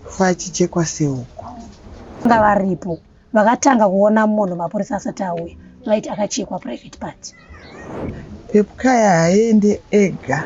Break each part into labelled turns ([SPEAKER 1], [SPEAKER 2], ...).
[SPEAKER 1] Kufa achichekwa sehuku.
[SPEAKER 2] Vanga varipo vakatanga kuona munhu mapurisa asati auya vaiti akachekwa private part.
[SPEAKER 1] Pepukai haaende ega.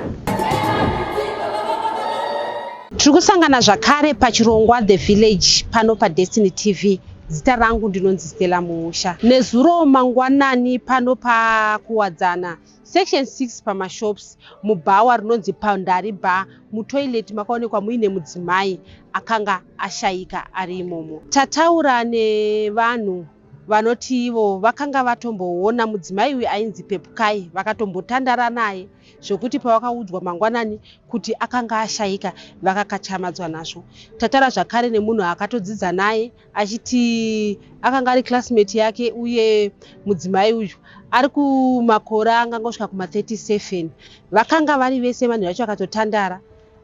[SPEAKER 3] Tiri kusangana zvakare pachirongwa The Village pano paDestiny TV. Zita rangu ndinonzi Stella Muusha. Nezuro mangwanani pano paKuwadzana Section 6 pamashops mubhawa rinonzi Pandari Bar mutoilet makaonekwa muine mudzimai akanga ashaika ari imomo. Tataura nevanhu vanoti ivo vakanga vatomboona mudzimai uyu ainzi Pepukai vakatombotandara naye zvekuti pavakaudzwa mangwanani kuti akanga ashaika vakakachamadzwa nazvo. Tataura zvakare nemunhu akatodzidza naye achiti akanga ari classmate yake uye mudzimai uyu ari kumakore angangosvika kuma 37 vakanga vari vese vanhu vacho vakatotandara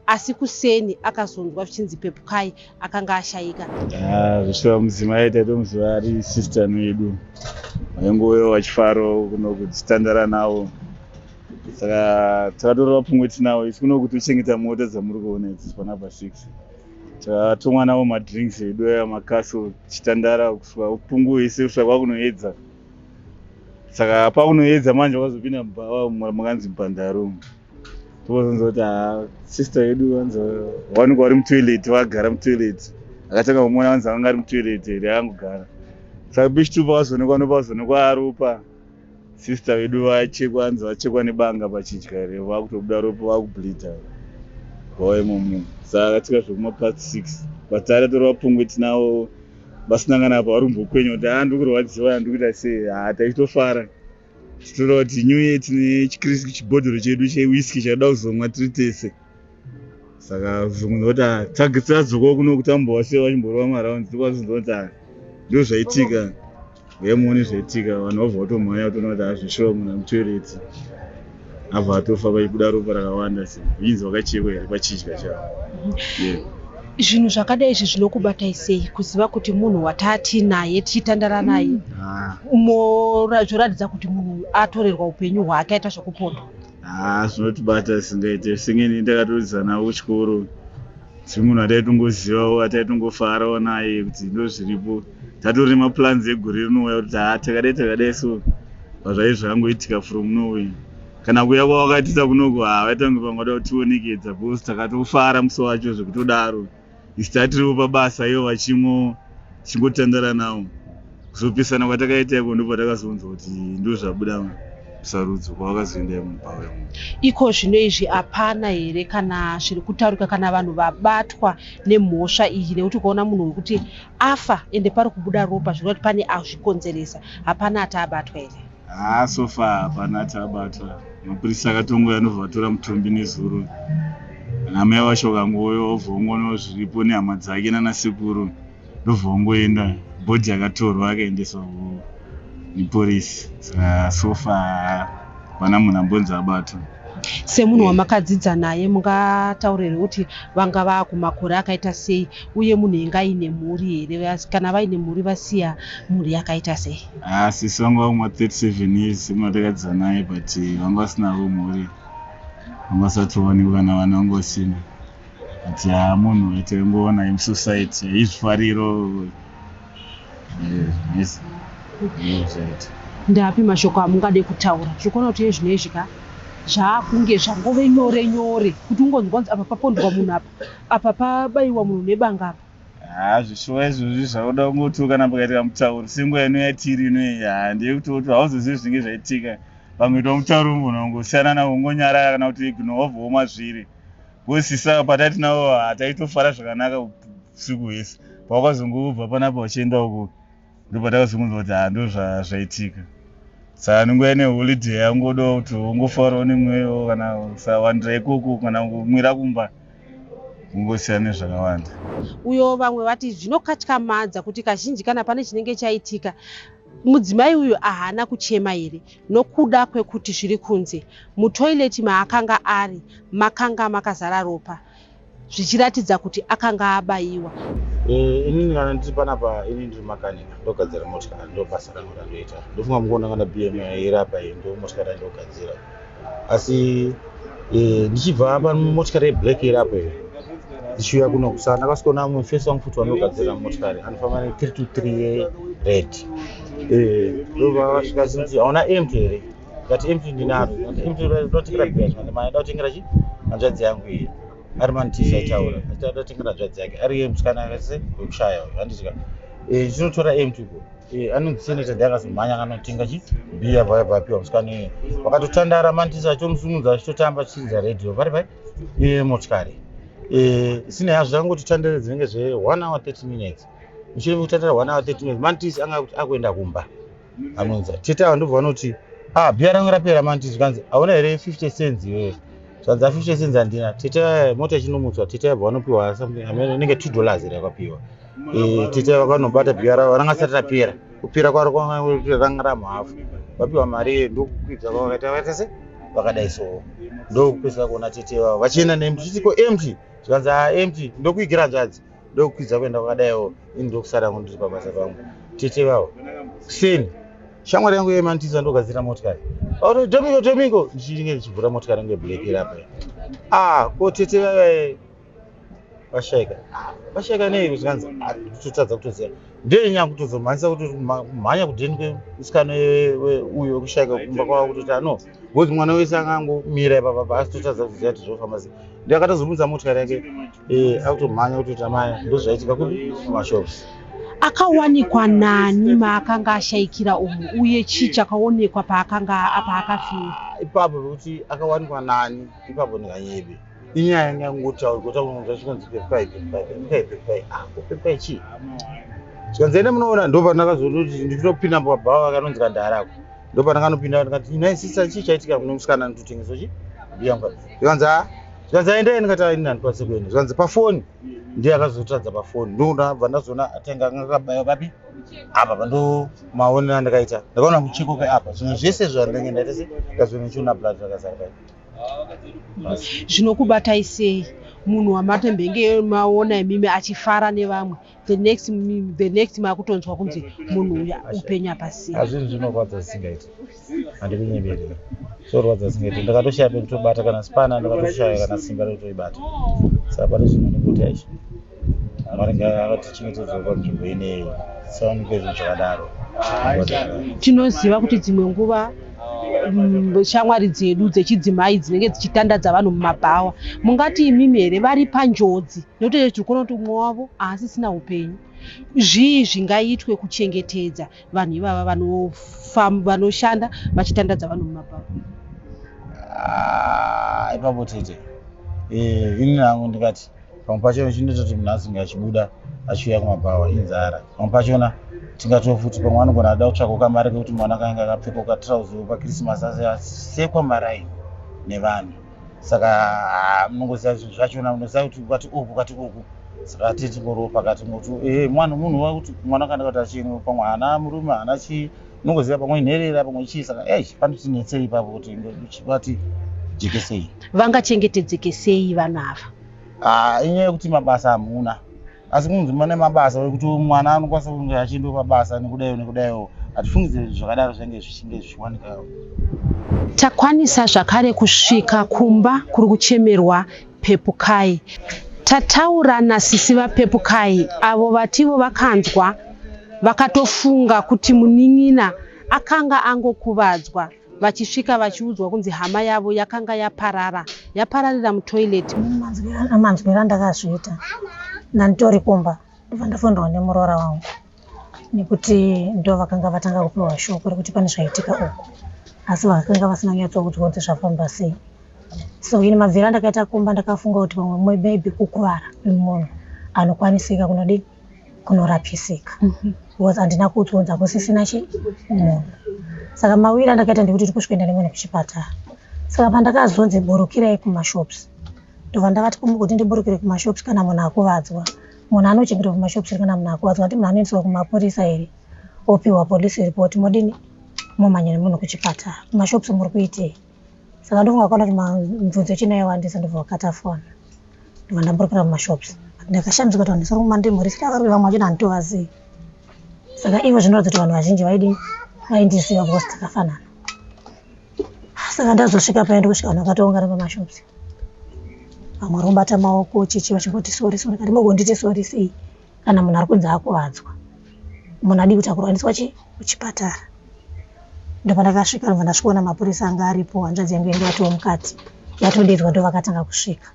[SPEAKER 3] asi kuseni akazonzwa zvichinzi Pepukai akanga ashaika.
[SPEAKER 4] Ah, zvishuwa mudzimai taitomuziva ari sister wedu vaingouya vachifaro kuno kudzitandara navo saka takatorova pfungwe tinavo isu kuno kutochengeta mota dzamuri kuona idzi panapa 6 Tatomwa navo madrinks edu aya makaso tichitandara kusvika upungu wese kusvika kwakunoedza. Saka pakunoedza manje wakazopinda mubhawa makanzi mubhandaro. Tozonzwa kuti haa sister yedu vanzi wanikwa vari mutoilet vagara mutoilet. Akatanga kumuona vanzi anga ari mutoilet here akangogara. Saka pechitupa wazoonekwa ndopazoonekwa aropa. Sister vedu vachekwa hanzi vachekwa nebanga pachidya here vakutobuda ropa vakubleeder bhawa imomo saka akatika zvekuma past 6 but tatorova pungwe tinavo vasina kana apa vari kumbokwenya kuti haa ndikurwadziwa ndikuita sei haa taitofara titoreva kuti new year tine chibhodhoro chedu chewhisky chatoda kuzomwa tiri tese saka zvonzi kuti tadzokawo kuno kutambowa sei vachimborova marounds tokwazonzwa kuti ndozvaitika Uye muone zvaitika vanhu vabva vatomhanya vatoona kuti hazvishuwa munhu amutoilet abva atofa pachibuda ropa rakawanda se zvinzi vakachekwa here pachidya chavo yeah.
[SPEAKER 3] Zvinhu zvakadai izvi zvinokubatai sei kuziva kuti munhu watati naye tichitandara naye ah. Zvoratidza kuti munhu atorerwa upenyu hwake aita zvekupondwa.
[SPEAKER 4] Haa zvinotibata zvisingaite senge ini ndakatodzidza navo kuchikoro tiri munhu ataitongozivawo ataitongofarawo naye kuti ndozviripo tatori nemaplans egore rinouya kuti haa takadai takadai so pazvaive zvakangoitika from nowhere kana kuuya kwavakatiita kunoku haa vaita kunge pangada kutionekedza because takatofara musi wacho zvekutodaro isu tatiriwo pabasa ivo vachimo tichingotandara nawo kuzopesana kwatakaita iko ndopatakazonzwa kuti ndozvabuda sarudzo kwavakazoenda mubhawa imomo.
[SPEAKER 3] Iko zvino izvi hapana here kana zviri kutaurika kana vanhu vabatwa nemhosva iyi nekuti ukaona munhu wekuti afa ende pari kubuda ropa zvinoreva kuti pane azvikonzeresa hapana ati abatwa here?
[SPEAKER 4] Haa so far hapana ati abatwa. Mapurisa akatongouya ndobva vatora mutumbi nezuro. Ana mai vacho vakangouya vobva vongoona zviripo nehama dzake nana sekuru ndobva vongoenda. Body yakatorwa yakaendeswa nepolice saka so far hapana munhu ambonzi abatwa.
[SPEAKER 3] Semunhu wamakadzidza naye mungataura here kuti vanga vaakumakore akaita sei uye munhu inga aine mhuri here kana vaine mhuri vasiya mhuri yakaita sei?
[SPEAKER 4] Haa sisi vanga vakuma 37 years semunhu watakadzidza naye but vanga vasinavo mhuri vanga vasati vawanikwa kana vana vanga vasina but haa munhu wataingoona musociety aizvifariro yes
[SPEAKER 3] zvaita. Ndapi mashoko amungade kutaura tiri kuona kuti ezvino izvi ka zvaakunge zvangove nyore nyore kuti ungonzwa kunzi apa papondwa munhu apa apa pabaiwa munhu nebanga apa.
[SPEAKER 4] Haa zvishuwa izvozvi zvakuda kungoti kana pakaitika mutauro senguva ino yatiri ino haa ndeyekutoti hauzozivi zvinenge zvaitika pangoitwa mutauro unogona kungosiyana nawo ungonyarara kana kuti ignore wobva womazviri because sisa patati nawo hataitofara zvakanaka usiku hwese pawakazongobva panapa uchienda uko ndopatakazongonzwa kuti haa ndozvazvaitika saka nenguva ine holiday yangodawo kuti ungofarawo nemweyo kana usawandira ikoko kana kumwira kumba kungosiyana nezvakawanda.
[SPEAKER 3] Uyo vamwe vati zvinokatyamadza kuti kazhinji kana pane chinenge chaitika mudzimai uyu ahana kuchema here nokuda kwekuti zviri kunze mutoilet maakanga ari makanga makazara ropa zvichiratidza kuti akanga abaiwa.
[SPEAKER 5] Inini kana ndiri panapa ini ndiri makanika ndogadzira motikari ndo basa rangu randoita ndofunga mukuona kana BM iri apa iyi ndo motikari yandogadzira asi ndichibva pamotikari yeblack iri apo iyi Ndichiuya kuno saka ndakasvikoona mufesi wangu futi vanogadzira motikari anofamba ne 323 yered. Ndobva vasvika achinzi hauna empty here? Ndikati empty ndinaro. Ndikati empty ndoda kutengera bhiya zvikanzi mai ndoda kutengera chi hanzvadzi yangu iyi. Ari manditisi aitaura achiti anoda kutengera hanzvadzi yake ari iye musikana akase wekushaya uyu handiti ka. Ndichinotora empty uko. Anonzi senator ndiye akazomhanya akanotenga chi bhiya paya papiwa musikana iye. Vakatotandara manditisi achitomusimudza achitotamba achiridza radio pari pai motikari. Sina yazvo zvakangoti tandare dzinenge zve 1 hour 30 minutes. Mushure mekutandara 1 hour 30 minutes manditisi anga akuti akuenda kumba. Anonza tete ava ndobva vanoti ah bhiya rangu rapera manditisi zvikanzi hauna here 50 cents iwewe. Zvanzi 50 cents handina. Tete aya mota ichinomutswa tete yabva vanopiwa something amene inenge 2 dollars here yakapiwa. Tete vakanobata bhiya ravo ranga risati rapera. Kupera kwaro kwanga ranga ramuhafu. Vapiwa mari ndokukwidza kwavakaita vakaita se vakadai so. Ndokupedzisa kuona tete vavo vachienda neempty chiti ko empty zvikanzi ah empty ndokuigira hanzvadzi ndokukwidza kuenda kwakadaiwo ini ndokusara hangu ndiri pabasa pangu. Tete vavo kuseni shamwari yangu yemantisa ndogadzira motikari Auto Domingo Domingo ndichinge ndichivhura motikari yangu yeblack iri apa. Ah ko tete vava vashaika. Vashaika nei zvikanzi ah ndototadza kutoziva. Ndiye kutozomhanyisa kuti kumhanya kudheni kwemusikana uyo wekushaika kumba kwavo kutoti ano because mwana wese anga angomira ipapa asi totadza kuziva kuti zvofamba sei. Ndiye akatozomutsa motikari yake akutomhanya kutoti amai ndozvaitika kupi kumashops.
[SPEAKER 3] Akawanikwa nani maakanga ashaikira umu uye chii chakaonekwa paakanga paakafiwa?
[SPEAKER 5] Ipapo pekuti akawanikwa nani ipapo ndinganyebe. Inyaya yanga yangotaurwa kutaurwa zvikanzi pepukai pepukai pepukai pepukai ah ko pepukai chii? Zvikanzi ende munoona ndopandakazoti ndinopinda pabhawa kanonzi kandharako. Ndopandakanopinda ndikati nhai sister chii chaitika kune musikana anototengeswa chi bhiya mukadzi. Zvikanzi ah zvikanzi endai ndikati ah ini handikwanisi kuenda. Zvikanzi pafoni ndiye akazotadza pafoni ndobva ndazoona atenga anga akabaiwa papi apa pando maonero andakaita ndakaona kuchekoka apa zvimwe zvese zvandenge ndaita se ndazoona ndichiona blood rakazara pai.
[SPEAKER 3] Zvinokubatai sei munhu wamatembenge maona imimi achifara nevamwe the next makutonzwa kunzi munhu uyu upenyu hapasina.
[SPEAKER 5] Hazvinhu zvinorwadza zvisingaiti handikunyeberei zvinorwadza zvisingaiti ndakatoshaya pekutobata kana spana ndakatoshaya kana simba rekutoibata saka pane zvimwe nekuti aishi Mwari ngaatichengetedze panzvimbo ineyi tisawanikwe zvinhu zvakadaro.
[SPEAKER 3] Tinoziva kuti dzimwe nguva shamwari dzedu dzechidzimai dzinenge dzichitandadza vanhu mumabhawa mungati imimi here vari panjodzi nekuti tiri kuona kuti umwe wavo haasisina upenyu. Zvii zvingaitwe kuchengetedza vanhu ivava vanoshanda vachitandadza vanhu mumabhawa?
[SPEAKER 5] Ipapo tete ini hangu ndingati pamwe pacho chinototi munhu azinge achibuda achiuya kumabhawa inzara. Pamwe pachona tingatofuti pamwe anogona ada kutsvaka kamari kekuti mwana kange akapfeka katrauzi pakrisimasi asekwa maraini nevanhu. Saka munongoziva zvinhu zvachona munoziva kuti ukati uku ukati uku saka titingoriwo pakati ngoti mwana munhu wakuti mwana kana kuti achini pamwe haana murume haana chii unongoziva pamwe inherera pamwe chii saka panotinetsei ipapo kuti vati jekesei.
[SPEAKER 3] Vangachengetedzeke sei vanhu ava?
[SPEAKER 5] Inyaya yekuti mabasa hamuna asi kunzi mune mabasa ekuti mwana anokwanisa kunge achienda pabasa nekudaiwo nekudaiwo hatifungidziri kuti zvakadaro zvinenge zvichinge zvichiwanikawo.
[SPEAKER 3] Takwanisa zvakare kusvika kumba kuri kuchemerwa Pepukai. Tataura nasisi vaPepukai avo vativo vakanzwa vakatofunga kuti munin'ina akanga angokuvadzwa vachisvika vachiudzwa kunzi hama yavo yakanga yaparara yapararira mutoilet.
[SPEAKER 2] Manzwiro andakazviita ndanditori kumba ndobva ndafonderwa nemuroora wangu nekuti ndo vakanga vatanga kupiwa shoko rekuti pane zvaitika uku asi vakanga vasina kunyatsoudzwa kuti zvafamba sei. So ini mabviro andakaita kumba ndakafunga kuti pamwe maybe kukuvara kwemunhu anokwanisika kunodii kunorapisika because handina kuudzwa kunzi hakusisina chi munhu. Saka mawiri andakaita ndekuti tiri kusvikoenda nemunhu kuchipatara. Saka pandakazonzi burukirai kumashops ndobva ndavati kuti ndiburukire kumashops kana munhu akuvadzwa. Munhu anochengetwa kumashops here kana munhu akuvadzwa kuti munhu anoendeswa kumapurisa here opiwa police report modini momhanya nemunhu kuchipatara. Kumashops muri kuitei? Saka ndofunga vakaona kuti mibvunzo yachona yawandisa ndobva vakata foni. Ndobva ndaburukira mumashops. Ndakashamisika kuti vanhu vasiri kumandimhoresera vari vamwe vachona handitovazivi. Saka ivo zvinoratidza kuti vanhu vazhinji vaidini vaindiziva because takafanana. Saka ndazosvika paya ndokusvika vanhu vakatoungana pamashops. Vamwe vari kubata maoko chichi vachingoti sorry sorry. Kati mogonditi sorry sei kana munhu ari kunzi akuvadzwa? Munhu adii kutakurwa aendeswa chi kuchipatara. Ndopandakasvika ndobva ndasvikoona mapurisa anga aripo, hanzvadzi yangu yange yatoo mukati yatodedzwa ndovakatanga kusvika.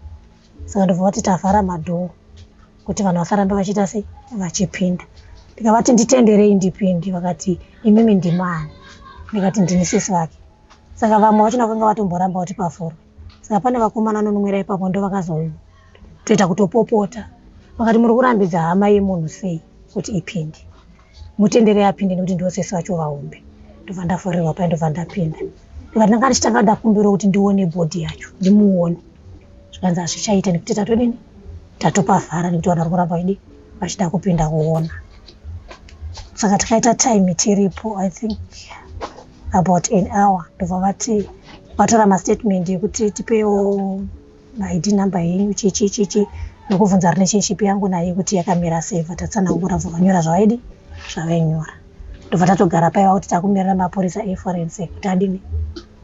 [SPEAKER 2] Saka ndobva vati tavhara madhoo kuti vanhu vasarambe vachiita sei vachipinda. Ndikavati nditenderei ndipinde, vakati imimi ndimani? Ndikati ndini sisi vake. Saka vamwe vachona vakanga vatomboramba kuti pavhurwe. Saka pane vakomana vanonwira ipapo ndovakazotoita kutopopota. Vakati muri kurambidza hama yemunhu sei kuti ipinde? Mutenderei apinde nekuti ndivo sisi vacho vahombe. Ndobva ndavhurirwa paye ndobva ndapinda. Ndikati ndanga ndichitanga ndakumbira kuti ndione bhodhi yacho ndimuone. Zvikanzi hazvichaita nekuti tatodini tatopavhara nekuti vanhu vari kuramba vachidi vachida kupinda kuona. Saka tikaita time tiripo I think about an hour ndobva vati vatora mastatement ekuti tipewo ID number yenyu chichi chichi nokubvunza relationship yangu naye kuti yakamira sei. Bva tatsanangura bva vanyora zvavaidi zvavainyora. Ndobva tatogara paiva kuti takumirira mapurisa eforensic kuti adini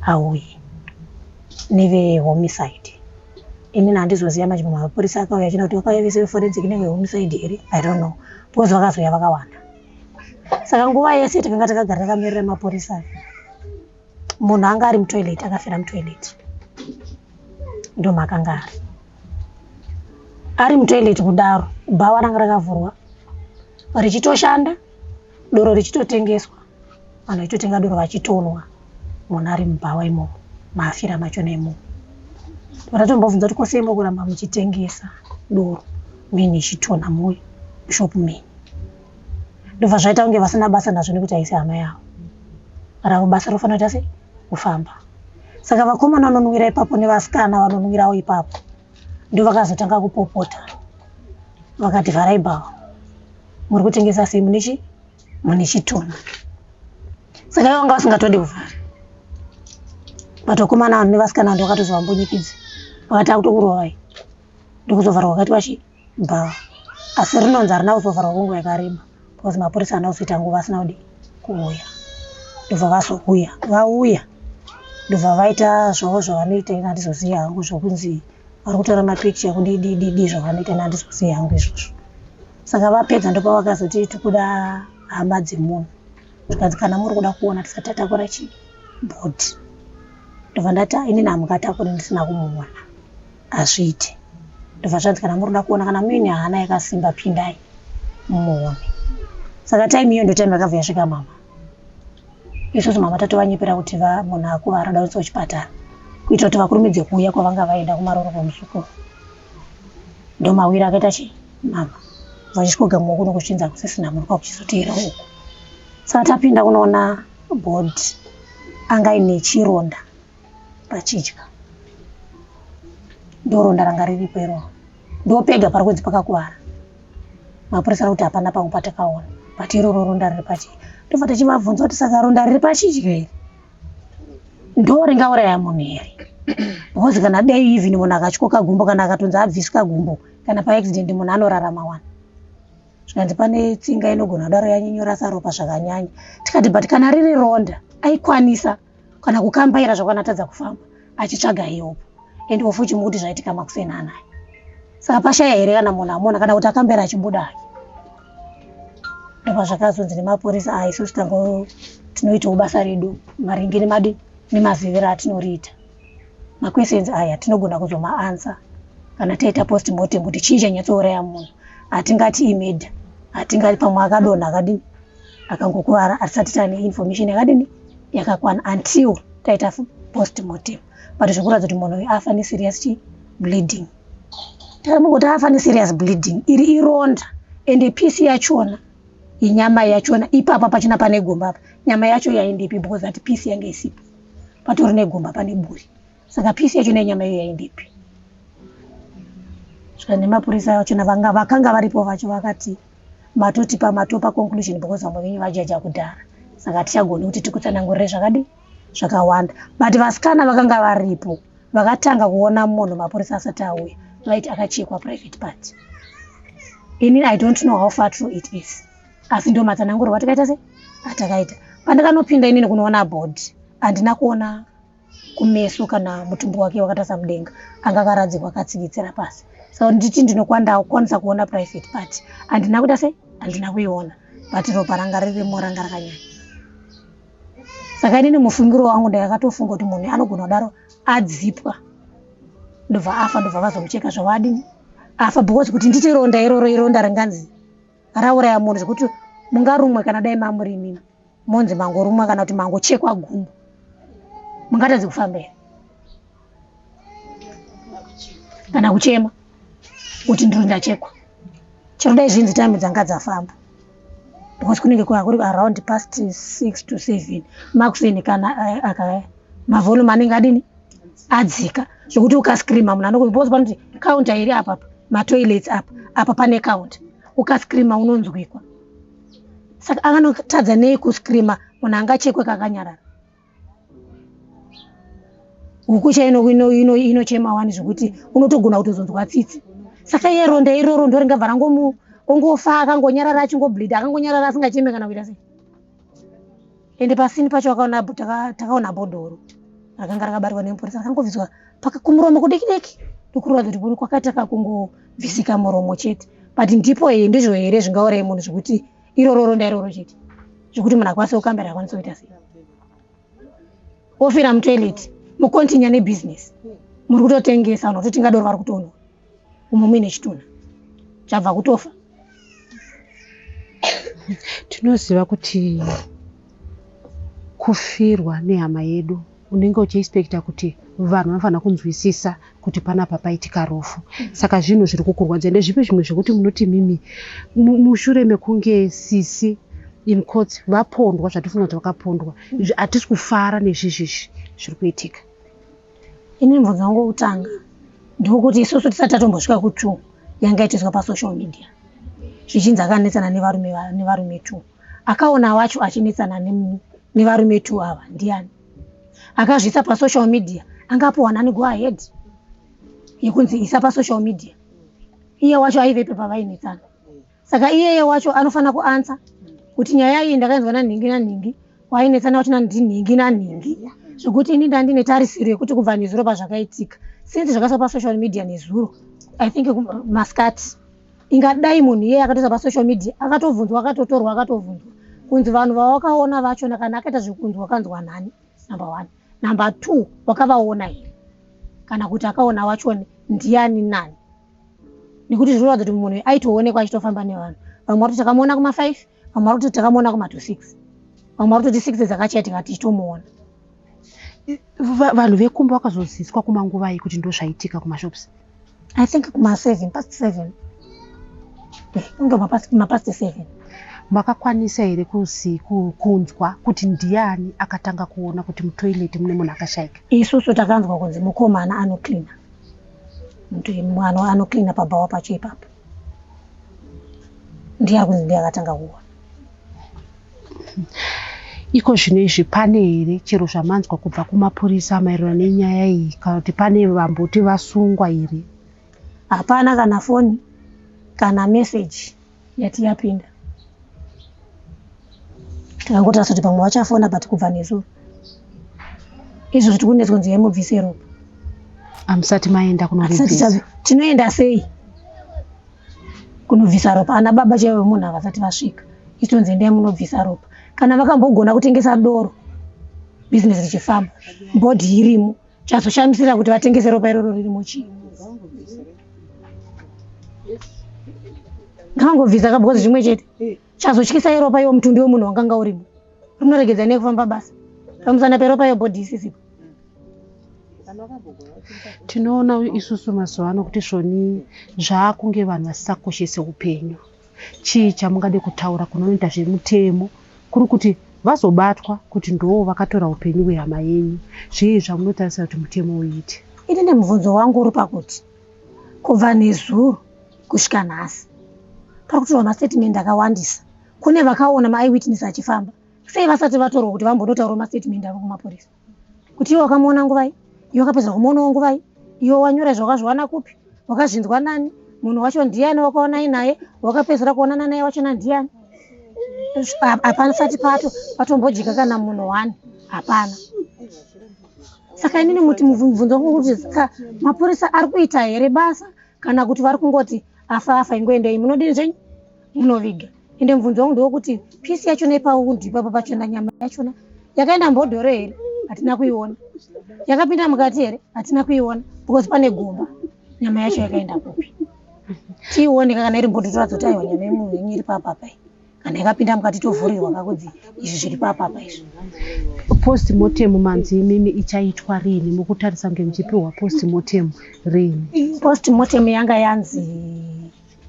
[SPEAKER 2] auye nevehomicide. Inini handizoziva manje mapurisa akauya achina kuti vakauya vese veforensic nevehomicide here, I don't know, because vakazouya vakawanda. Saka nguva yese takanga takagara takamirira mapurisa, munhu anga ari mutoilet, akafira mutoilet. Ndomakanga ari mutoilet kudaro, bhawa ranga rakavhurwa richitoshanda, doro richitotengeswa, vanhu vachitotenga doro vachitonwa, munhu ari mubhawa imomo maafira machona imomo. Ndatombobvunza kuti kosei muri kuramba muchitengesa doro muine chitona mushopu menyu? Ndobva zvaita kunge vasina basa nazvo nekuti haisi hama yavo. Ravo basa rofanira kuita sei? Kufamba. Saka vakomana vanonwira ipapo nevasikana vanonwirawo ipapo ndo vakazotanga kupopota. Vakati vharai bhawa, muri kutengesa sei mune chi mune chitona? Saka ivo vanga vasingatodi kuvhara. But vakomana vanhu nevasikana ndo vakatozovambunyikidza. Vakati akutokurovai. Ndokuzovharwa kwakaitwa chi bhawa. Asi rinonzi harina kuzovharwa kwenguva yakareba because mapurisa haana kuzoita nguva asina kudi kuuya. Ndobva vazouya, vauya ndobva vaita zvavo zvavanoita, ini handizozivi hangu zvokunzi vari kutora mapikicha kudii dii dii dii zvavanoita, ini handizozivi hangu izvozvo. Saka vapedza ndopavakazoti tikuda hama dzemunhu. Zvikanzi kana muri kuda kuona tisati tatakura chi bhodhi. Ndobva ndati inini hamungatakuri ndisina kumuona, hazviite. Ndobva zvanzi kana muri kuda kuona kana muine hana yakasimba pindai mumuone. Saka time iyo ndo time yakabva yasvika mama. Isusu mama tatovanyepera kuti munhu akuvara oda kuiswa kuchipatara kuitira kuti vakurumidze kuuya kwavanga vaenda kumaroro kwomuzukuru. Ndomawira akaita chi mama vachisvikogamuka kuno kuchinzi hakusisina munhu kwakuchizoteera uku. Saka tapinda kunoona bhodhi anga aine chironda pachidya. Ndoronda ranga riripo iroro. Ndopega pari kunzi pakakuvara. Mapurisa ari kuti hapana pamwe patakaona, but iroro ronda riri pachidya. Ndobva tichivabvunza kuti saka ronda riri pachidya iri ndo ringauraya munhu here? Because kana dei even munhu akatyoka gumbo kana akatonzi abviswa gumbo kana paaccident munhu anorarama wani. Zvikanzi pane tsinga inogona kudaro yanyanyorasa ropa zvakanyanya. Tikati but kana riri ronda aikwanisa kana kukambaira zvakwanatadza kufamba achitsvaga help. And of which mukuti zvaitika makuseni anaya. Saka pashaya here kana munhu amuona kana kuti akambaira achibuda hake? Ndobva zvakazonzi nemapurisa aya isusu tango tinoitawo basa redu maringe nemadi nemaziviro atinoriita. Maquestions aya tinogona kuzomaanswer kana taita postmortem kuti chii chanyatsouraya munhu. Hatingati imurder, hatingati pamwe akadonha akadini akangokuvara, hatisati taane information yakadini yakakwana until taita postmortem. But zvikuratidza kuti munhu uyu afa neserious chi bleeding. Takamungoti afa neserious bleeding, iri ironda ende piece yachona yenyama yachona ipapa pachina pane gomba apa, nyama yacho yaendepi because that piece yange isipo, patori negomba pane buri, saka piece yacho nenyama iyo yaendepi? Svika nemapurisa achona vanga vakanga varipo vacho vakati matotipa matopa conclusion because vamwe venyu vajaja kudhara, saka hatichagoni kuti tikutsanangurire zvakadi zvakawanda. But vasikana vakanga varipo vakatanga kuona munhu mapurisa asati auya vaiti akachekwa private part. Ini I don't know how far true it is, asi ndo matsananguriro atakaita se atakaita. Pandakanopinda inini kunoona bhodhi handina kuona kumeso kana mutumbi wake wakatarisa mudenga, anga akaradzikwa akatsikitsira pasi. Saka nditi ndinokwanisa kuona private part, handina kuita sei, handina kuiona, but ropa ranga ririmo ranga rakanyanya. Saka inini mufungiro wangu ndakatofunga kuti munhu anogona kudaro adzipwa ndobva afa, ndobva vazomucheka zvavadini afa, because kuti nditi ronda iroro ironda ringanzi rauraya munhu zvekuti mungarumwe kana dai mamuri imimi monzi mangorumwa kana kuti mangochekwa gumbo, mungatadze kufamba here kana kuchema kuti ndiri ndachekwa? Chero dai zvinzi time dzanga dzafamba, because kunenge kuri around past 6 to 7 makuseni, kana aka mavolume anenge adini adzika, zvekuti ukascreama munhu anoku, because panoti counter iri apa, matoilets apa, apa pane counter, ukascreama unonzwikwa. Saka akanotadza nei kuscreama munhu angachekwe kakanyarara? Huku chaino inochema wani zvekuti unotogona kutozonzwa tsitsi. Saka iye ronda iroro ndo ringabva rangomu ongofa akangonyarara, achingobleeda akangonyarara, asingacheme kana kuita sei? Ende pasini pacho takaona bhodhoro rakanga rakabatwa nemupurisa, rakangobviswa kumuromo kudiki diki, ndokuratidza kuti kwakaita kakungobvisika muromo chete. But ndipo iyi ndizvo here zvingaurayi munhu zvekuti iroro ronda iroro chete, zvekuti munhu akwanise kukambira, akwanise kuita sei, ofira mutoilet, mucontinue nebusiness, muri kutotengesa, vanhu vatotenga doro, vari kutonwa umo muine chitunha chabva kutofa?
[SPEAKER 3] Tinoziva kuti kufirwa nehama yedu unenge uchiexpecta kuti vanhu vanofanira kunzwisisa kuti panapa paitika rufu. Saka zvinhu zviri kukurwadza ndezvipi zvimwe zvekuti munoti mimi mushure mekunge sisi, in quotes, vapondwa, zvatifunga kuti vakapondwa, hatisi kufara nezvizvizvi zviri kuitika?
[SPEAKER 2] Ini mubvunzo wangu wekutanga ndewekuti isusu tisati tatombosvika ku2 yanga itoiswa pasocial media zvichinzi akanetsana nevarume two, akaona wacho achinetsana nevarume two ava ndiani? Akazviisa pasocial media angapiwa nani go ahead yekunzi isa pasocial media? Iye wacho aivepo pavainetsana. Saka iyeye wacho anofanira kuanswer kuti nyaya iyi ndakainzwa nanhingi nanhingi, wainetsana wacho ndinhingi nanhingi, zvekuti ini ndandine tarisiro yekuti kubva nezuro pazvakaitika, since zvakaiswa pasocial media nezuro, I think maskati, ingadai munhu iyeye akatoisa pasocial media akatobvunzwa, akatotorwa, akatobvunzwa kunzi vanhu vawakaona vachona, kana akaita zvekunzwa, wakanzwa nani, number one. Number two, wakavaona here, kana kuti akaona wachona ndiani nani? Nekuti zvinoratidza kuti munhu aitoonekwa achitofamba nevanhu. Vamwe vari kuti takamuona kuma5, vamwe vari kuti takamuona kuma2 6, vamwe vari kutoti 6 dzakachaitika tichitomuona.
[SPEAKER 3] Vanhu vekumba vakazoziswa kumanguvai kuti ndo zvaitika kumashops?
[SPEAKER 2] I think kuma7, past 7, unge mapast 7.
[SPEAKER 3] Makakwanisa here kunzwa kuti ndiani akatanga kuona kuti mutoilet mune munhu akashaika?
[SPEAKER 2] Isusu takanzwa kunzi mukomana anocleana, anocleana pabhawa pacho ipapo, ndiye ari kunzi ndiye akatanga kuona.
[SPEAKER 3] Iko zvino izvi pane here chero zvamanzwa kubva kumapurisa maererano nenyaya iyi, kana kuti pane vamboti vasungwa here?
[SPEAKER 2] Hapana kana foni kana meseji yati yapinda. Tikangotarisa kuti pamwe vachafona, but kubva nezuro izvozvo tiri kunetswa kunzi yemubvise ropa.
[SPEAKER 3] Hamusati maenda
[SPEAKER 2] Hatisati
[SPEAKER 3] kunoribvisa?
[SPEAKER 2] Tinoenda sei kunobvisa ropa? Ana baba chaivo vemunhu havasati vasvika, ichitonzi endai munobvisa ropa. Kana vakambogona kutengesa doro bhizinesi richifamba, body irimo, chazoshamisira kuti vatengese ropa iroro ririmo chii? Ngavangobvisa ka, because zvimwe chete. Chazotyisa iropa, iwo mutumbi wemunhu wakanga urimo rinoregedza nekufamba basa pamusana peropa, iyo body isisipo.
[SPEAKER 3] Tinoona isusu mazuva ano kuti zvoni zvaakunge vanhu vasisakoshese upenyu. Chii chamungade kutaura kunoita zvemutemo, kuri kuti vazobatwa kuti ndo vakatora upenyu hwehama yenyu? Zvii zvamunotarisira kuti mutemo uite?
[SPEAKER 2] Inini mubvunzo wangu uri pakuti kubva nezuro kusvika nhasi pari kutorwa mastatement akawandisa. Kune vakaona maeyewitness achifamba, sei vasati vatorwa kuti vambonotaurawo mastatement avo kumapurisa, kuti iwe wakamuona nguvai, iwe wakapedza kumuonawo nguvai, iwe wanyora zvakazviwana kupi, wakazvinzwa nani, munhu wacho ndiani, wakaonai naye, wakapedzisira kuonana naye wachona ndiani? Hapasati pato patombojeka kana munhu wani, hapana. Saka inini muti mubvunzo wangu kuti saka mapurisa ari kuita here basa kana kuti vari kungoti afa afa ingoendei munodini zvenyu munoviga. Ende mubvunzo wangu ndewekuti pisi yachona ipaundi ipapo pachona nyama yachona yakaenda mbodhoro here? Hatina kuiona. Yakapinda mukati here? Hatina kuiona because pane gomba. Nyama yacho yakaenda kupi? Tiione kana iri mbodhoro toratidza kuti aiwa nyama yemunhu yenyu iri papapa iyi. Kana yakapinda mukati tovhurirwa kakudzi izvi zviri papapa izvi.
[SPEAKER 3] Postmortem manzi imimi ichaitwa rini? Mukutarisa kunge muchipiwa postmortem rini?
[SPEAKER 2] Postmortem yanga yanzi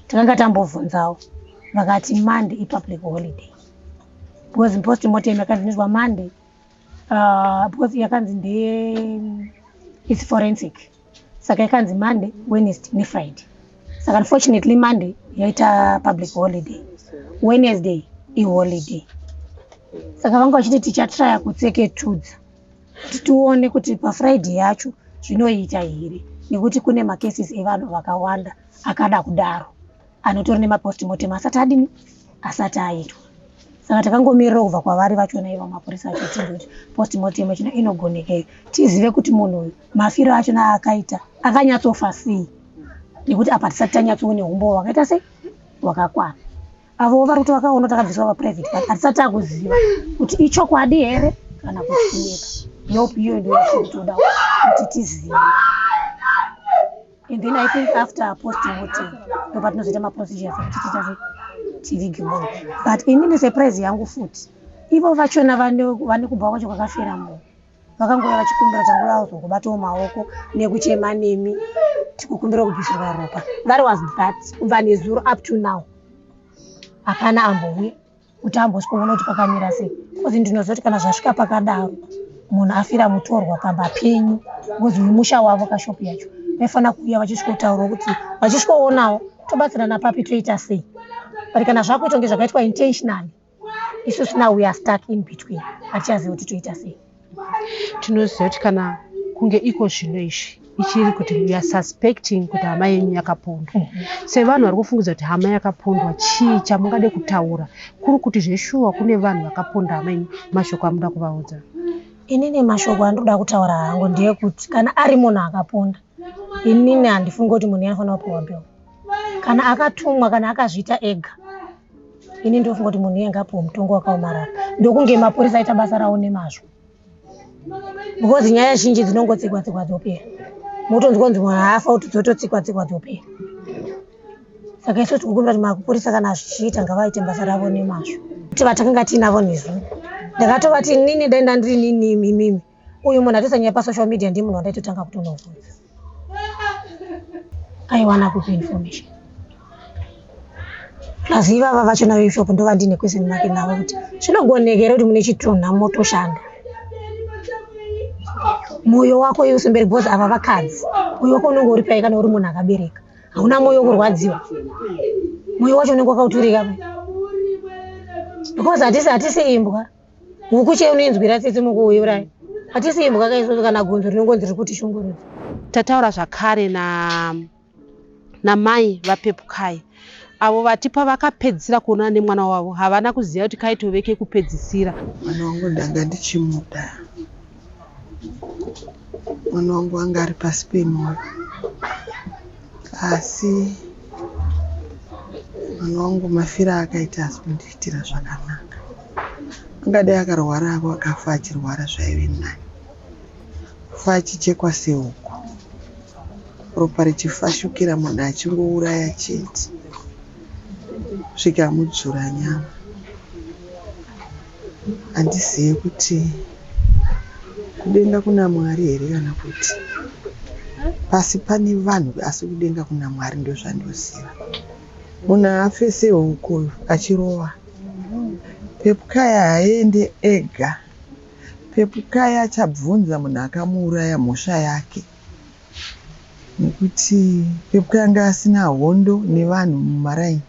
[SPEAKER 2] takanga tambobvunzawo vakati Monday ipublic holiday because postmortem yakanzi inoitwa Monday because yakanzi ndeye it's forensic saka yakanzi Monday, Wednesday neFriday. Saka unfortunately Monday yaita public holiday, Wednesday iholiday. Saka vanga vachiti tichatraya kutseketudza kuti tione kuti paFriday yacho zvinoita here nekuti kune macases evanhu vakawanda akada kudaro anotori nemapostmortem asati adini asati aitwa. Saka takangomirira kubva kwavari vachona ivo mapurisa acho tinzwe kuti postmortem yachona inogonekei tizive kuti munhu uyu mafiro achona akaita akanyatsofa sei nekuti apa tisati tanyatsoone humbowo hwakaita sei hwakakwana. Avo vari kuti vakaona takabviswa paprivate but hatisati takuziva kuti ichokwadi here kana kuti kunyepa. Help iyoyo ndiyo yatiri kutoda kuti tizive. And then I think after postmortem ndopatinozoita maprocedures ekuti tiita sei tivige munhu. But inini surprise yangu futi ivo vachona vane kubva kwacho kwakafira munhu vakangouya vachikumbira tangouya kuzongobatawo maoko nekuchema nemi tikukumbira kubvisirwa ropa. That was that kubva nezuro up to now hapana ambouya kuti ambosvikoona kuti pakamira sei because ndinoziva kuti kana zvasvika pakadaro munhu afira mutorwa pamba penyu because uyu musha wavo kashopu yacho vaifanira kuuya vachisvikotaurawo kuti vachisvikoonawo tobatsirana papi toita sei but kana zvakuitwa kunge zvakaitwa intentionally isusu now we are stuck in between hatichazivi kuti toita sei.
[SPEAKER 3] Tinoziva kuti kana kunge iko zvino izvi ichiri kuti we are suspecting kuti hama yenyu yakapondwa. Sevanhu vari kufungidza kuti hama yakapondwa, chii chamungade kutaura kuri kuti zveshuwa kune vanhu vakaponda hama yenyu, mashoko amuda kuvaudza?
[SPEAKER 2] Inini mashoko andinoda kutaura hangu ndeyekuti kana ari munhu akaponda, inini handifungi kuti munhu anofanira kupiwa mbeu. Kana akatumwa kana akazviita ega, ini ndofunga kuti munhu iye ngapiwe mutongo wakaomarara ndokunge mapurisa aita basa rawo nemazvo because nyaya zhinji dzinongotsikwa tsikwa dzopera motonzwa kunzi munhu afa kuti dzototsikwa tsikwa dzopera. Saka isu tikukumbira kuti mapurisa kana zvichiita ngavaite basa ravo nemazvo. Kuti vatakanga tiinavo nezuro ndakatovati inini dai ndandiri nini imimi uyu munhu atoisa nyaya pasocial media ndiye munhu wandaitotanga kutonovhunza aiwana kupi information. Plus ivava vachona veshop ndovandine question mark navo kuti zvinogoneka here kuti mune chitunha motoshanda. Moyo wako iwe usimberi because ava vakadzi moyo wako unenge uri pai kana uri munhu akabereka hauna moyo wekurwadziwa moyo wacho unenge wakauturika pai because hatisi imbwa. Huku chaiyo unoinzwira tsitsi mukuiuraya. Hatisi imbwa ka isusu kana gonzo rinongonzi riri kutishungurudza.
[SPEAKER 3] Tataura zvakare na namai vaPepukai avo vati pavakapedzisira kuonana nemwana wavo havana kuziva kuti kaitove kekupedzisira.
[SPEAKER 1] Mwana wangu ndanga ndichimuda. Mwana wangu anga ari pasi pemoyo. Asi mwana wangu mafiro aakaita haasi kundiitira zvakanaka. Angadai akarwara ako akafa achirwara zvaive nani. Kufa achichekwa sehuku. Ropa richifashukira munhu achingouraya chete. Kusvika amudzvura nyama. Handizive kuti kudenga kuna Mwari here kana kuti pasi pane vanhu asi kudenga kuna Mwari ndozvandoziva. Munhu haafe sehuku achirova. Pepukai haaende ega. Pepukai achabvunza munhu akamuuraya mhosva yake. Nekuti Pepukai anga asina hondo nevanhu mumaraini.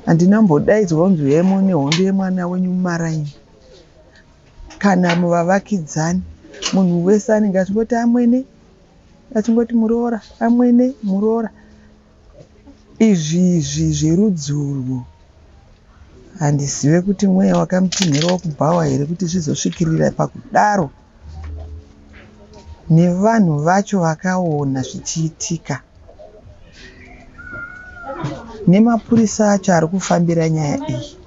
[SPEAKER 1] Handina kumbodaidzwa kunzi uyai muone hondo yemwana wenyu mumaraini. Kana muvavakidzani. Munhu wese anenge achingoti amwene, achingoti muroora, amwene, muroora. Izvi izvi zverudzi urwu handizive kuti mweya wakamutinhirawo kubhawa here kuti zvizosvikirira pakudaro. Nevanhu vacho vakaona zvichiitika. Nemapurisa acho ari kufambira nyaya iyi.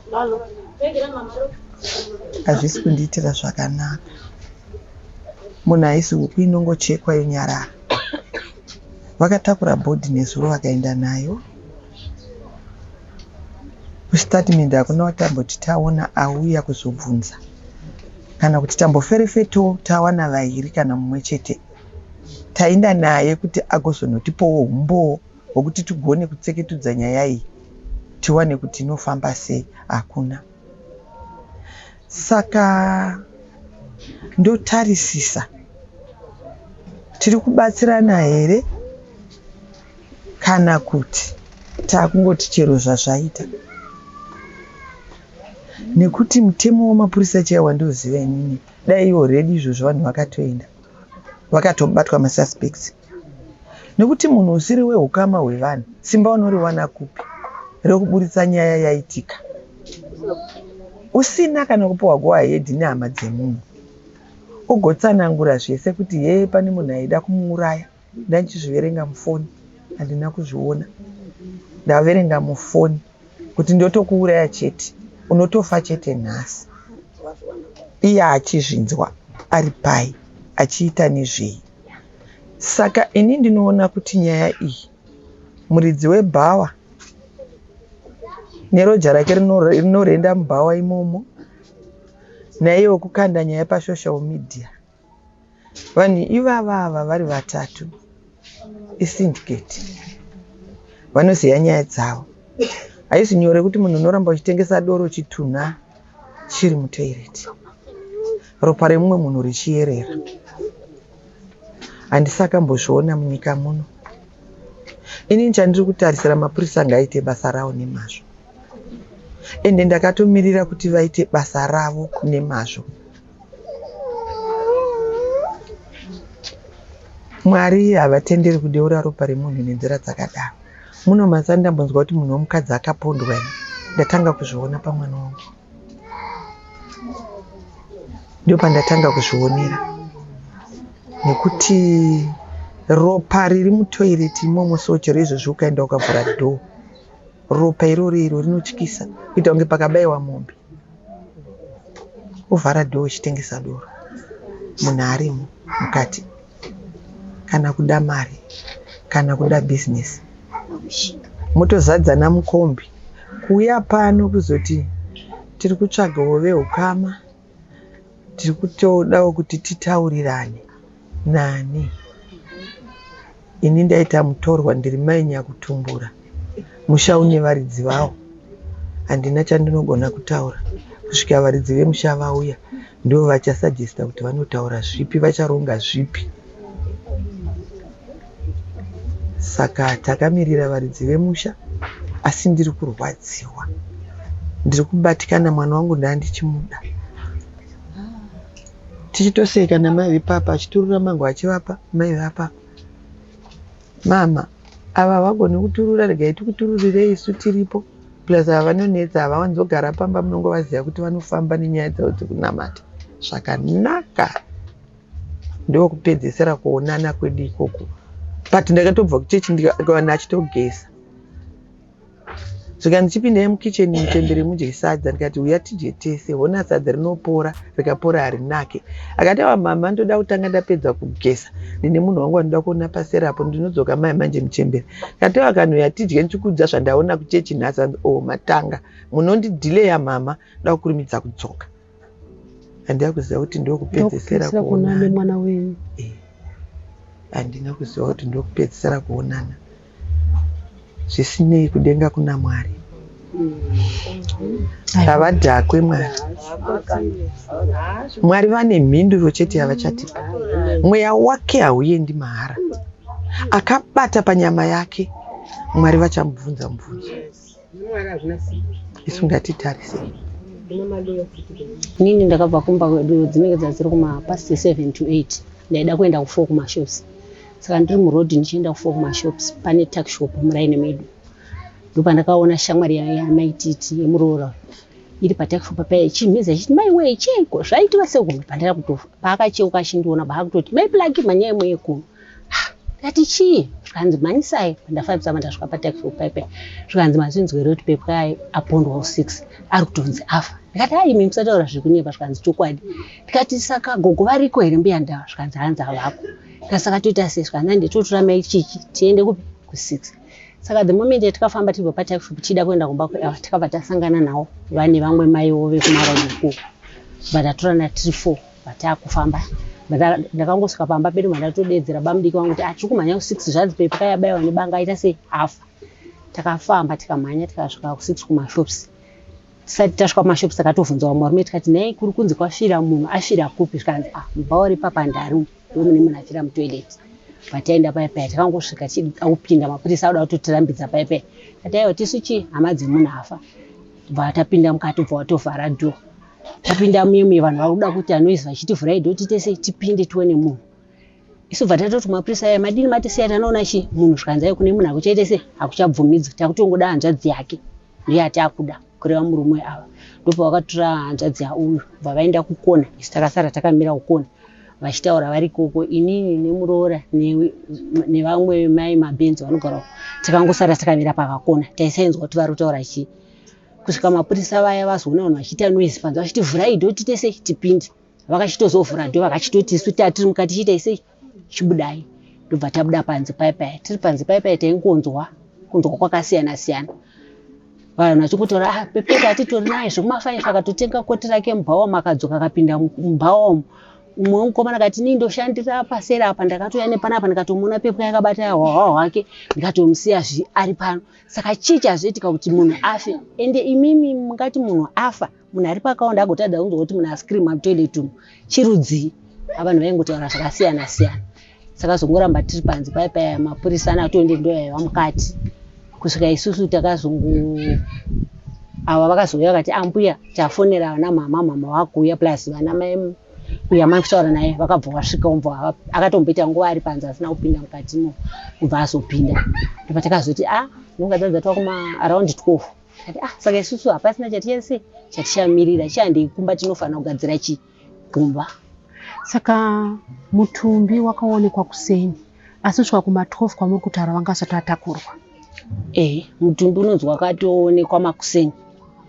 [SPEAKER 1] Hazvisi kundiitira zvakanaka. Munhu haisi huku inongochekwa yonyarara. Vakatakura bhodhi nezuro vakaenda nayo. Kustatement hakuna watamboti taona auya kuzobvunza kana kuti tamboferefetawo tawana vairi kana mumwe chete. Taenda naye kuti agozonotipawo humbowo hwekuti tigone kutseketudza nyaya iyi tiwane kuti inofamba sei. Hakuna. Saka ndotarisisa tiri kubatsirana here kana kuti takungoti chero zvazvaita nekuti mutemo wemapurisa chaiwo wandinoziva inini dai already izvozvo vanhu vakatoenda vakatobatwa masuspects nekuti munhu usiri wehukama hwevanhu simba unoriwana kupi rekuburitsa nyaya yaitika usina kana kupiwa go ahead nehama dzemunhu ugotsanangura zvese kuti hee pane munhu aida kumuuraya ndandichizviverenga mufoni handina kuzviona ndaverenga mufoni kuti ndotokuuraya chete unotofa chete nhasi iye achizvinzwa ari pai achiita nezvei saka ini ndinoona kuti nyaya iyi muridzi webhawa neroja rake rinorenda mubhawa imomo naiye wekukanda nyaya pasocial media Vanhu ivava ava vari vatatu isyndicate vanoziva nyaya dzavo. Haisi nyore kuti munhu unoramba uchitengesa doro chitunha chiri mutoilet ropa remumwe munhu richiyerera. Handisakambozviona munyika muno. Inini chandiri kutarisira mapurisa ngaaite basa rawo nemazvo. Ende ndakatomirira kuti vaite basa ravo nemazvo. Mwari havatenderi kudeura ropa remunhu nenzira dzakadaro. Muno masani ndambonzwa kuti munhu wemukadzi akapondwa ini. Ndatanga kuzviona pamwana wangu. Ndopandatanga kuzvionera nekuti ropa riri mutoilet imomo so chero izvozvi ukaenda ukavhura door ropa iroro iro rinotyisa kuita kunge pakabaiwa mombe. Wovhara door uchitengesa doro munhu arimo mukati kana kuda mari kana kuda bhizinesi motozadzana mukombi kuuya pano kuzoti tiri kutsvagawo veukama tiri kutodawo kuti titaurirane nani ini ndaita mutorwa ndiri mai nyakutumbura musha une varidzi vawo handina chandinogona kutaura kusvika varidzi vemusha vauya ndo vachasajesta kuti vanotaura zvipi vacharonga zvipi saka takamirira varidzi vemusha asi ndiri kurwadziwa ndiri kubatikana mwana wangu ndandichimuda tichitoseka namai vepapa achiturura mango achivapa mai vapapa mama ava havagoni kuturura regai tikutururirei isu tiripo plus ava vanonetsa havawanzogara pamba munongovaziva kuti vanofamba nenyaya dzavo dzekunamata zvakanaka ndokupedzesera kuonana kwedu ikoko but ndakatobva kuchechi ndikawana achitogeza Zvikanzi chipindai mukitchen muchembere mudye sadza ndikati huya tidye tese hona sadza rinopora rikapora harinake akati awa mama ndoda kutanga ndapedza kugeza ndine munhu wangu wandinoda kuona paseri apo ndinodzoka mai manje muchembere ndikati awa kanhuya tidye ndichikuudza zvandaona kuchechi nhasi anzi oh matanga munondidileya mama ndoda kukurumidza kudzoka handina kuziva kuti ndokupedzesera kuonana
[SPEAKER 3] mwana wenyu
[SPEAKER 1] eh, handina kuziva kuti ndokupedzesera kuonana Zvisinei kudenga kuna Mwari. Havadhakwe Mwari. Mwari vane mhinduro chete yavachatipa. Mweya wake hauendi mahara. Akabata panyama yake, Mwari vachamubvunza mubvunzo. Isu ngatitarisei.
[SPEAKER 3] Inini ndakabva kumba kwedu dzinenge dzadziri kuma past 7 to 8 ndaida kuenda ku4 kumashops saka ndiri muroad ndichienda ku4 kumashops pane tuckshop muraini medu ndopandakaona shamwari yamaititi yemuroora.
[SPEAKER 6] Iri patuckshop paya ichimhiza ichiti maiwee chiiko zvaitwa seiko pandira kutofa. Paakacheuka achindiona paakutoti mai Plaki mhanyai muuye kuno. Ndikati chii? Zvikanzi mhanyisai. Pandafambisa ndasvika patuckshop paya paya. Zvikanzi mazvinzwa here kuti Pepukai apondwa u6 ari kutonzi afa. Ndikati hai imi musataura zvekunyepa zvikanzi chokwadi. Ndikati saka gogo variko here mbuya ndava? Zvikanzi hanzi havako. Ndikati saka toita sei? Zvikanzi hande totora mai Chichi tiende kupi? Ku6. Saka the moment yatikafamba tibva patuckshop tichida kuenda kumba kweava takabva tasangana navo vane vamwe maiwo vekumaroad ikoko. Bva tatorana tiri 4 vatakufamba. Ndakangosvika pamba pedu mandatodedzera bamudiki vangu kuti tiri kumhanya ku6 zvanzi Pepukai abaiwa nebanga aita sei afa. Takafamba tikamhanya tikasvika ku6 kumashops. Tisati tasvika kumashops takatovhunza vamwe varume tikati nhai kuri kunzi kwafira munhu afira kupi zvikanzi mubhawa repapandari umu ndomune munhu afira mutoilet. Pataenda paya paya takangosvika tichida kupinda mapurisa auda kutotirambidza paya paya. Tati aiwa tisu chii hama dzemunhu afa. Bva tapinda mukati bva watovhara door. Tapinda muye muye vanhu vari kuda kuita noise vachiti vhurai door tiite sei tipinde tione munhu. Isu bva tatoti kumapurisa aya madini matisiya tanoona chi munhu zvikanzi aiwa kune munhu akuchaita sei hakuchabvumidzwa takutongoda hanzvadzi yake ndiye atakuda kureva murume ava. Ndopavakatora hanzvadzi yauyu bva vaenda kukona isu takasara takamira kukona vachitaura vari ikoko inini nemuroora nevamwe mai mabhenzi vanogara takangosara takamira pakakona taisainzwa kuti vari kutaura chii kusvika mapurisa vaya vazoona vanhu vachiita noise panze vachiti vhurai door tiite sei tipinde vakachitozovhura door vakachitoti isu tatiri mukati chiitai sei chibudai ndobva tabuda panze paya paya tiri panze paya paya taingonzwa kunzwa kwakasiyana siyana vanhu vachingotaura Pepukai atitori naye zvekuma5 akatotenga koti rake mubhawa makadzoka akapinda mubhawa umu umwe mukomana akati inini ndoshandira paseri apa ndakatouya nepanapa ndikatomuona Pepukai akabata hwahwa hwake ndikatomusiya ari pano saka chii chazoitika kuti munhu afe ende imimi mungati munhu afa munhu ari pakaunda agotadza kunzwa kuti munhu ascreama mutoilet umu chirudzii avanhu vaingotaura zvakasiyana siyana saka zongoramba tiri panze paya paya mapurisa anatonde ndo yaiva mukati kusvika isusu takazongo ava vakazouya vakati ambuya tafonera vana mama mama vakuuya plus vana mai uya mai kutaura naye vakabva vasvika ubva akatomboita nguva ari panze asina kupinda mukatimo ubva azopinda ndopatakazoti a nonga dzadza twakuma around 12 kati saka isusu hapasina chatichase chatichamirira chihandei kumba tinofanira kugadzira chi gumba.
[SPEAKER 3] Saka mutumbi wakaonekwa kuseni asi kusvika kuma12 kwamuri kutaura vanga vasati vatakurwa.
[SPEAKER 6] Mutumbi unonzi wakatoonekwa makuseni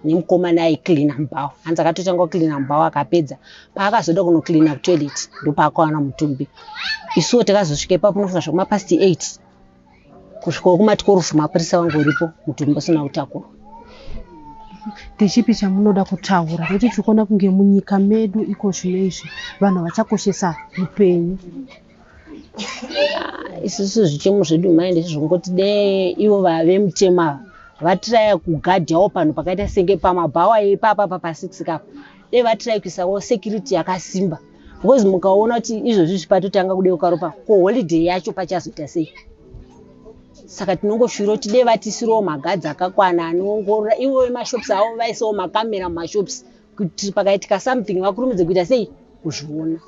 [SPEAKER 6] nemukomana aiklina mubhawa hanzi akatotanga kuklina mubhawa akapedza paakazoda kunoklina kutoilet ndopaakawana mutumbi. Isuwo takazosvika ipapo unofunga zvekumapast 8 kusvikawo kuma12 mapurisa vangoripo mutumbi usina kutakurwa.
[SPEAKER 3] Ndechipi chamunoda kutaura nekuti tiri kuona kunge munyika medu iko zvino izvi vanhu vachakoshesa upenyu.
[SPEAKER 6] Isusu zvichemo zvedu mai ndezvongoti dee ivo vave mutemo ava vatiraya kugadhawo panhu pakaita senge pamabhawa ipapa pa6 kapa dei vatirai kuisawo security yakasimba because mukaona kuti izvozvi zvipatotanga kudeuka ropa ko holiday yacho pachazoita sei saka tinongoshuvira kuti dei vatisiriwo magadhi akakwana anoongorora ivo vemashops avo vaisawo makamera mumashops kuti pakaitika something vakurumidze kuita sei kuzviona.